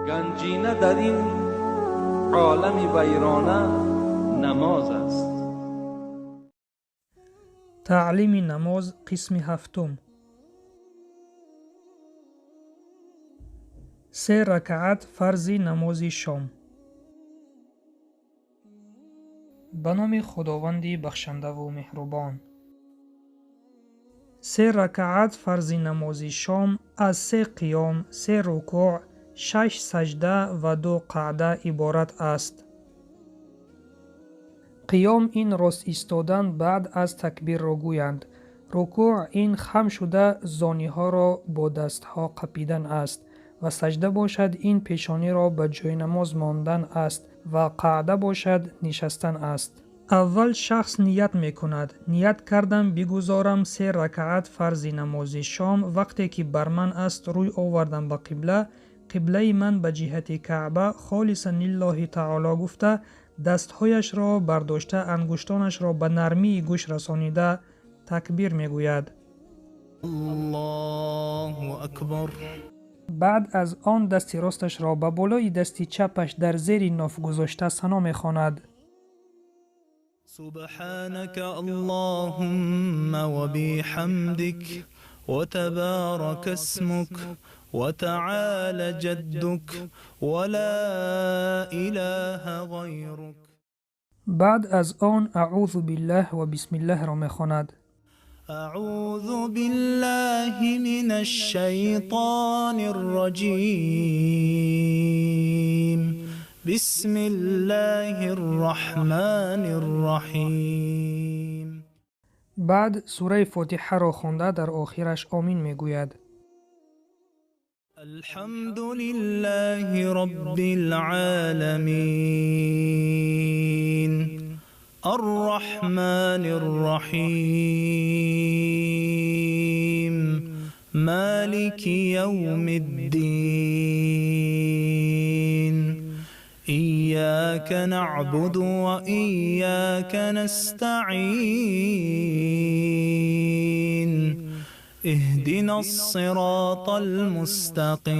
Ганҷина дар ин олами вайрона намоз аст. Таълими намоз қисми ҳафтум. Се ракаат фарзи намози шом. Ба номи Худованди бахшандаву меҳрубон. Се ракаат фарзи намози шом аз се қиём, се рукӯъ, шаш саҷда ва ду қаъда иборат аст. Қиём ин рост истодан баъд аз такбирро гӯянд. Рукӯъ ин хам шуда зониҳоро бо дастҳо қапидан аст ва саҷда бошад ин пешониро ба ҷойнамоз мондан аст ва қаъда бошад нишастан аст. Аввал шахс ният мекунад. Ният кардам бигузорам се ракаат фарзи намози шом вақте ки бар ман аст рӯй овардам ба қибла, қиблаи ман ба ҷиҳати Каъба холисан лиллоҳи таоло гуфта, дастҳояшро бардошта ангуштонашро ба нармии гӯш расонида такбир мегӯяд. Аллоҳу акбар. Баъд аз он дасти росташро ба болои дасти чапаш дар зери ноф гузошта сано мехонад. Субҳанака Аллоҳумма ва биҳамдик ва табарака исмук ва таъола ҷаддук ва ла илаҳа ғайрук. Баъд аз он аъузу биллаҳ ва бисмиллаҳро мехонад. أعوذ بالله من الشيطان الرجيم. بسم الله الرحمن الرحيم. баъд сураи фотиҳаро хонда дар охираш омин мегӯяд. الحمد لله رب العالمين الرحمن الرحيم مالك يوم الدين إياك نعبد وإياك نستعين اهدنا الصراط المستقيم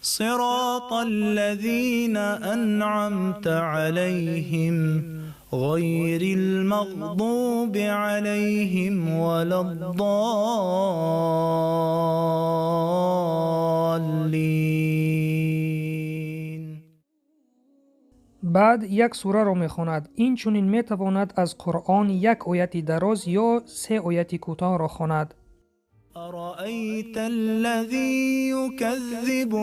صراط الذين أنعمت عليهم غير المغضوب عليهم ولا الضالين. баъд як сураро мехонад. Инчунин метавонад аз Қуръон як ояти дароз ё се ояти кӯтоҳро хонад. أرأيت الذي يكذب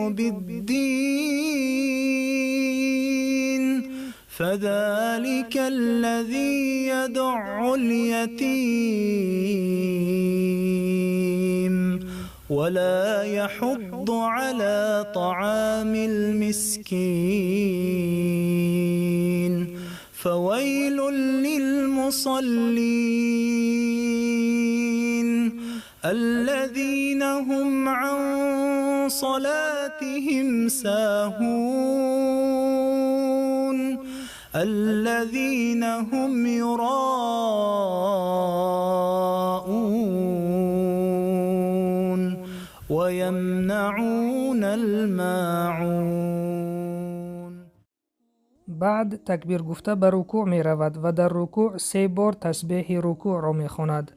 بالدين فذلك الذي يدع اليتيم ولا يحض على طعام المسكين فويل للمصلين الذين هم عن صلاتهم ساهون الذين هم يراءون ويمنعون الماعون. баъд такбир гуфта ба рукӯъ меравад ва дар рукӯъ се бор тасбеҳи рукӯъро мехонад.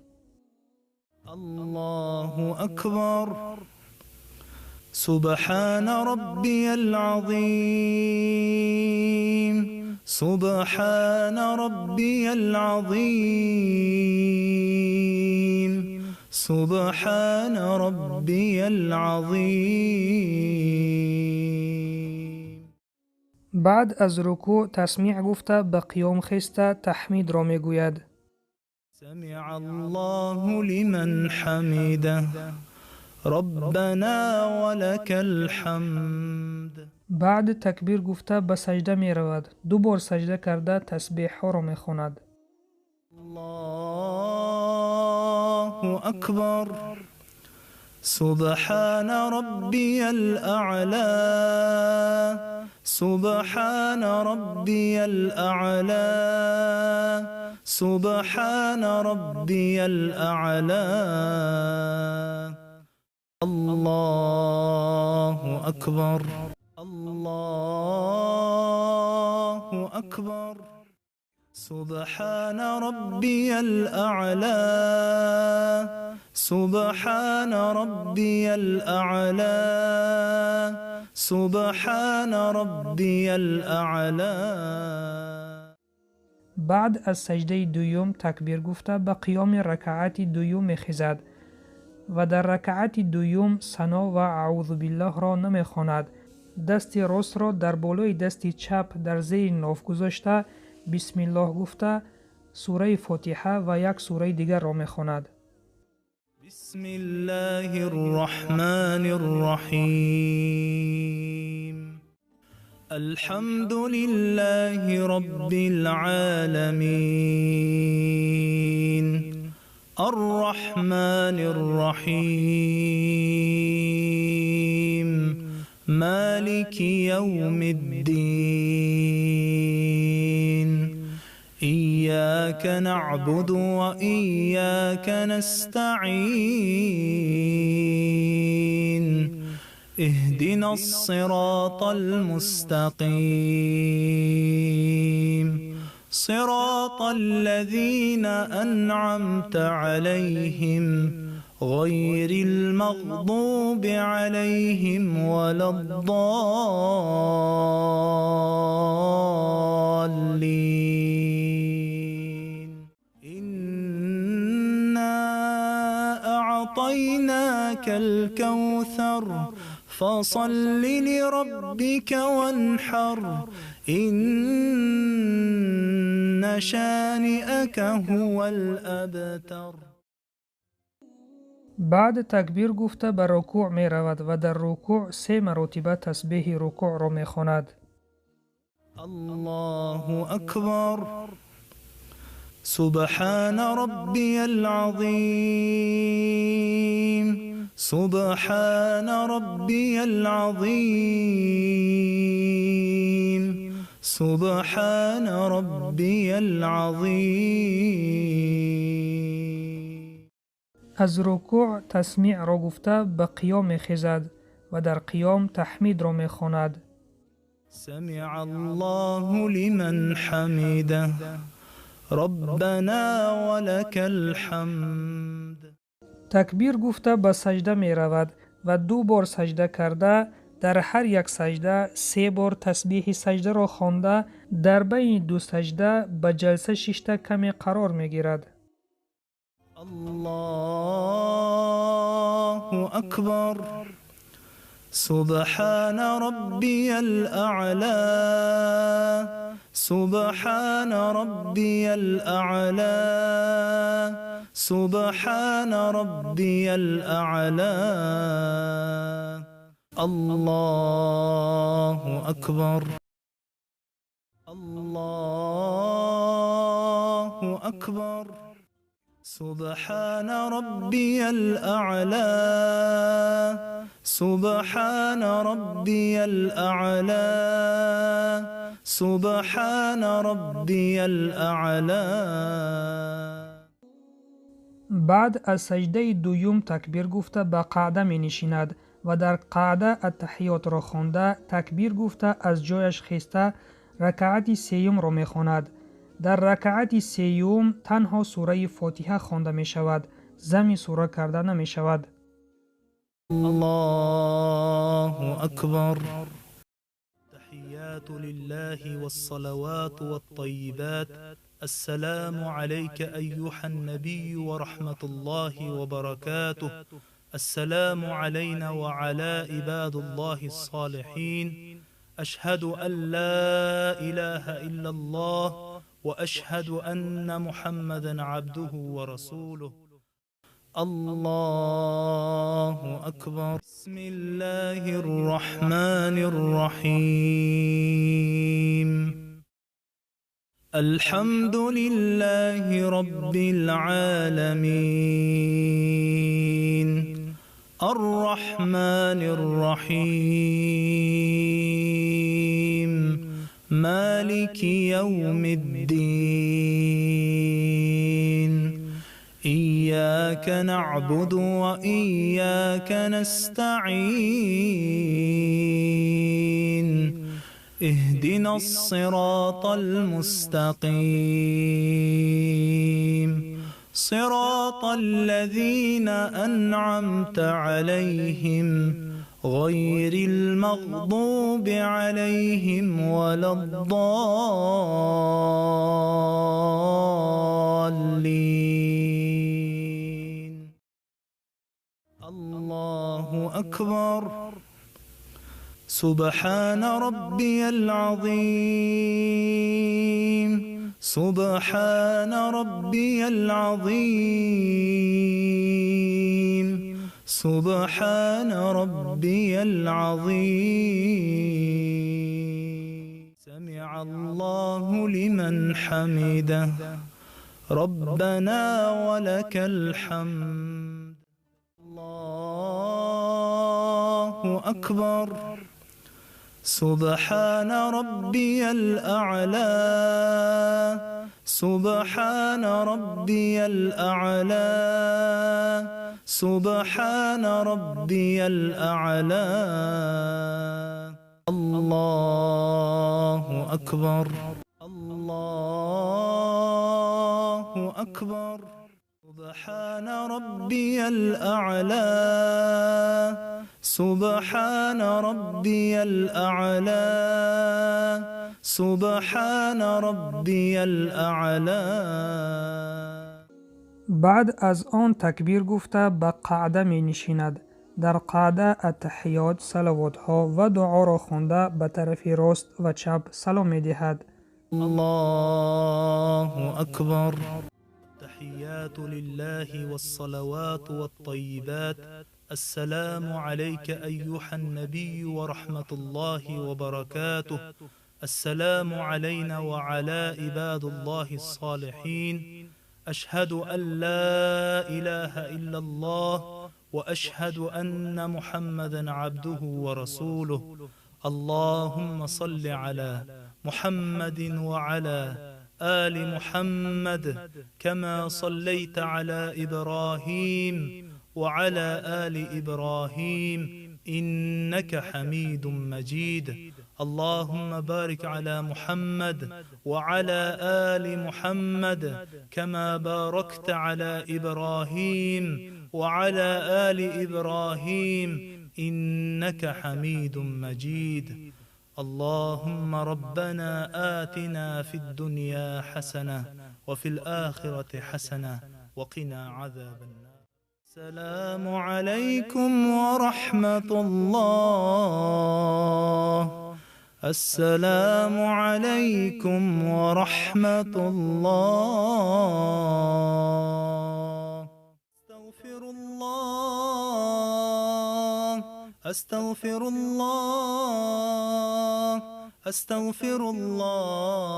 الله أكبر. سبحان ربي العظيم سبحان ربي العظيم سبحان ربي العظيم. баъд аз рукӯъ тасмеъ гуфта ба қиём хеста таҳмидро мегӯяд. سمع الله لمن حمده ربنا ولك الحمد. баъд такбир гуфта ба саҷда меравад. Ду бор саҷда карда тасбеҳҳоро мехонад. الله أكبر. سبحان ربي الأعلى سبحان ربي الأعلى سبحان ربي الأعلى. الله أكبر. الله أكبر. سبحان ربي الأعلى. سبحان ربي الأعلى. سبحان ربي الأعلى. баъд аз саҷдаи дуюм такбир гуфта ба қиёми ракаати дуюм мехезад ва дар ракаати дуюм сано ва аъузубиллоҳро намехонад. Дасти ростро дар болои дасти чап дар зери ноф гузошта, бисмиллоҳ гуфта, сураи Фотиҳа ва як сураи дигарро мехонад. بسم الله الرحمن الرحيم. الحمد لله رب العالمين. الرحمن الرحيم. مالك يوم الدين. إياك نعبد وإياك نستعين. اهدنا الصراط المستقيم. صراط الذين أنعمت عليهم غير المغضوب عليهم ولا الضالين. إنا أعطيناك الكوثر فصل لربك وانحر إن شانئك هو الأبتر. баъд такбир гуфта ба рукӯъ меравад ва дар рукӯъ се маротиба тасбеҳи рукӯъро мехонад. الله أكبر. سبحان ربي العظيم. سبحان ربي العظيم. سبحان ربي العظيم. аз рукӯъ тасмеъро гуфта ба қиём мехезад ва дар қиём таҳмидро мехонад. سمع الله لمن حمده. ربنا ولك الحمد. такбир гуфта ба саҷда меравад ва ду бор саҷда карда, дар ҳар як саҷда се бор тасбеҳи саҷдаро хонда, дар байни ду саҷда ба ҷалса шишта каме қарор мегирад. الله أكبر. سبحان ربي الأعلى. سبحان ربي الأعلى. سبحان ربي الأعلى. الله أكبر. الله أكبر. سبحان ربي الأعلى. سبحان ربي الأعلى. سبحان ربي الأعلى. баъд аз саҷдаи дуюм такбир гуфта ба қаъда менишинад ва дар қаъда аттаҳиётро хонда, такбир гуфта аз ҷояш хеста ракаати сеюмро мехонад. Дар ракаати сеюм танҳо сураи Фотиҳа хонда мешавад, зами сура карда намешавад. الله أكبر. التحيات لله والصلوات والطيبات. السلام عليك أيها النبي ورحمة الله وبركاته. السلام علينا وعلى عباد الله الصالحين. أشهد أن لا إله إلا الله وأشهد أن محمدا عبده ورسوله. الله أكبر. بسم الله الرحمن الرحيم. الحمد لله رب العالمين. الرحمن الرحيم. مالك يوم الدين. إياك إياك نعبد وإياك نستعين اهدنا الصراط المستقيم صراط الذين أنعمت عليهم غير المغضوب عليهم ولا الضالين. الله أكبر. سبحان ربي العظيم. سبحان ربي العظيم. سبحان ربي العظيم. سمع الله لمن حمده. ربنا ولك الحمد. الله أكبر. سبحان ربي الأعلى. سبحان ربي الأعلى. سبحان ربي الأعلى. الله أكبر. الله أكبر. سبحان ربي الأعلى. سبحان ربي الأعلى. سبحان ربي الأعلى. Баъд аз он такбир гуфта ба қаъда менишинад. Дар қаъда аттаҳиёт, салавотҳо ва дуоро хонда ба тарафи рост ва чап салом медиҳад. الله أكبر. التحيات لله والصلوات والطيبات. السلام عليك أيها النبي ورحمة الله وبركاته. السلام علينا وعلى عباد الله الصالحين. أشهد أن لا إله إلا الله وأشهد أن محمدا عبده ورسوله. اللهم صل على محمد وعلى آل محمد كما صليت على إبراهيم وعلى آل إبراهيم إنك حميد مجيد. اللهم بارك على محمد وعلى آل محمد كما باركت على إبراهيم وعلى آل إبراهيم إنك حميد مجيد. اللهم ربنا آتنا في الدنيا حسنة وفي الآخرة حسنة وقنا عذاب النار. السلام عليكم ورحمة الله. السلام عليكم ورحمة الله. أستغفر الله. أستغفر الله. أستغفر الله.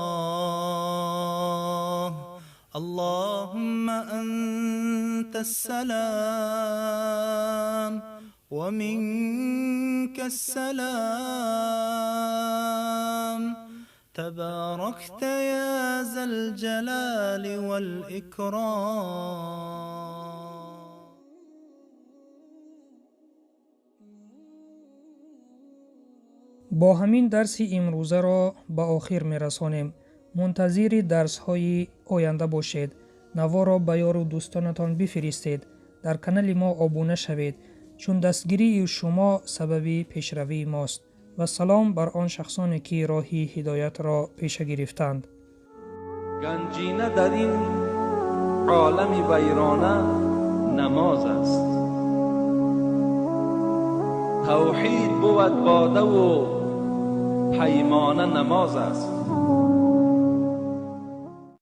اللهم أنت السلام ومنك السلام. تباركت يا ذا الجلال والإكرام. Бо ҳамин дарси имрӯзаро ба охир мерасонем. Мунтазири дарсҳои оянда бошед. Наворо ба ёру дӯстонатон бифиристед. Дар канали мо обуна шавед, чун дастгирии шумо сабаби пешравии мост. Ва салом бар он шахсоне ки роҳи ҳидоятро пеша гирифтанд. Ганҷина дар ин олами вайрона намоз аст. Тавҳид бувад бодаву паймона намоз аст.